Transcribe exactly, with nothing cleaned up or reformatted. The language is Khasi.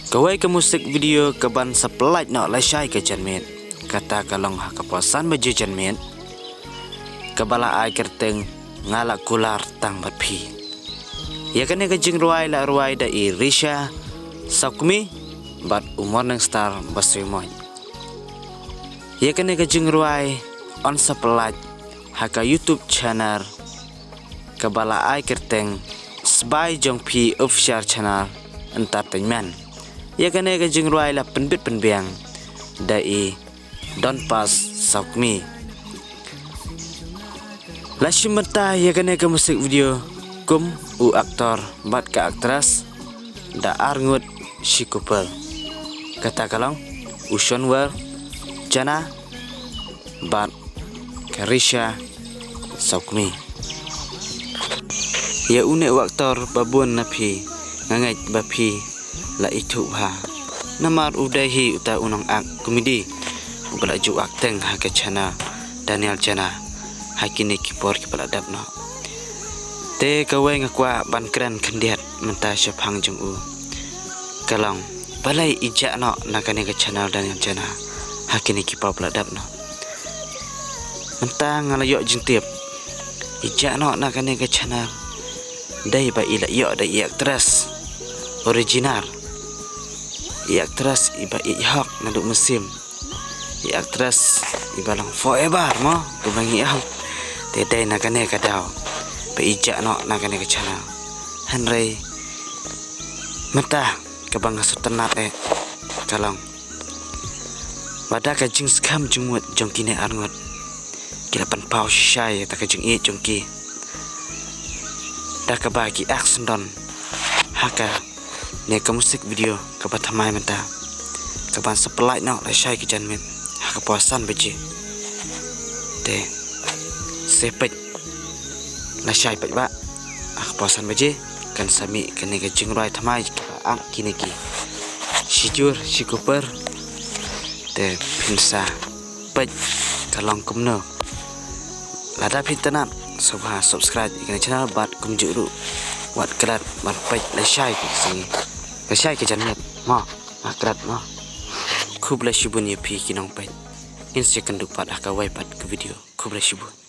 Kawei ka music video kaban sa pynlait noh lashai ka janmiet, kata ka long ha ka por san baje janmiet, kaba la ai kyrteng Nga La Kular Tang Bad Phi. Ïa kane ka jingrwai la rwai da i Risha Sawkmie bad u Morning Star Basaiawmoit. Ïa kane ka jingrwai yn sa pynlait ha ka YouTube channel kaba la ai kyrteng Sbai Jong Phi Official Channel Entertainment. Ïa kane ka jingrwai la pynbit pynbiang da i Donpas Sawkmie. La shim bynta ïa kane ka music video kum u actor bad ka actress da arngut shi couple, kata ka long u Shonwar Jana bad ka Risha Sawkmie. Ïa une u actor ba bun na phi nga ngeit ba phi la ithuh bha, namar u dei hi uta u nongak comedy uba la ju acting ha ka channel Daniel Jana ha kine ki por kiba la dep noh. Te kawei nga kwah ban kren khyndiat mynta shaphang jong u ka long, balei i jah noh na kane ka channel Daniel Jana ha kine ki por ba la dep noh. Mynta nga la ïoh jingtip, i jah noh na kane ka channel dei ba i la ïoh da i actress original, i actress iba i hok naduh mynsiem, i actress iba long forever mo, kumba ngi ong. Te dei na kane ka daw ba i jah noh na kane ka channel. Hynrei mynta kaba nga sngewtynnat eh ka long ba da ka jingskhem jingmut jong kine arngut, ki la pynpaw shisha ïa ka jingïeit jong ki da kaba ki act syndon ha kane ka music video kaba thymmai mynta, kaban sa pynlait noh lashai ka janmiet ha ka por san baje. Te sa peit lashai paidbah, ha ka por san baje kan sa mih kane ka jingrwai thymmai kaba act kine ki shijur shi couple. Te phin sa peit ka long kumno. Lada phi tynnat, sngewbha subscribe ïa kane ka channel bad kumjuh ruh wat klet ban peit lashai ka sngi, lashai ka janmiet mo. Nga klet mo. Khublei shibun ïa phi ki nongpeit. Ngin sa ïakynduh pat ha kawei pat ka video. Khublei shibun.